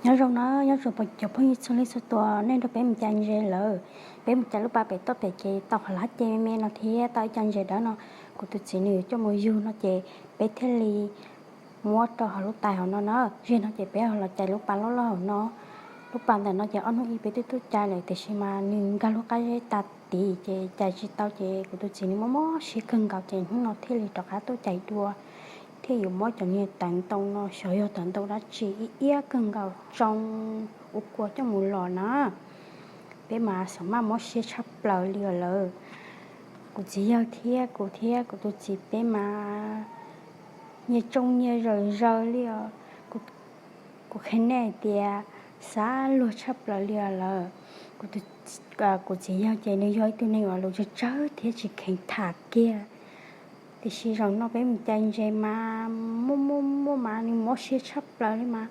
Nyob zoo na, nyob zoo cov phooj ywg txhua leej txhua tus, nej nrog peb mus cai ntses lawm. Peb mus cai lub pas pem toj pem ces tau qhov lab ces me me no thiab tau ib co ntses dawb no. Kuv tus txiv nws coj mus yug no ces peb thiaj li muab rau hauv lub tais hauv no na. Zeg no ces peb ho los cai lub pas loj loj hauv no. Lub pas ntawm no ces ob hnub ib peb twb tuaj cai lawm tiam sis mas nws nkag lub qab zeb tag tid ces cai tsis tau ces kuv tus txiv nws mob mob siab kawg nkaus ces hnub no thiaj li rov qab tuaj cai dua. Thiaj yuav muab cov niag teev ntoo no xyov yog teev ntoo dab tsi ib iab kawg nkaus tsoo ua kua coj mus los na. Peb mas xav mas mob siab tshaj plaws li os lawm. Kuv txiv yawg thiab kuv thiab kuv tus txiv peb mas nyias tsoo nyias zawm zaws li os. Kuv qhia nej hais tias xav luag tshaj plaws li os lawm. Kuv txiv yawg ces nws yog ib tug neeg uas lus tsawg tsawg thiab tsis kheev tham kiag. Tiam sis zaum no peb mus cai ntses mas muaj muaj muaj mas nws mob siab tshaj plaws li mas.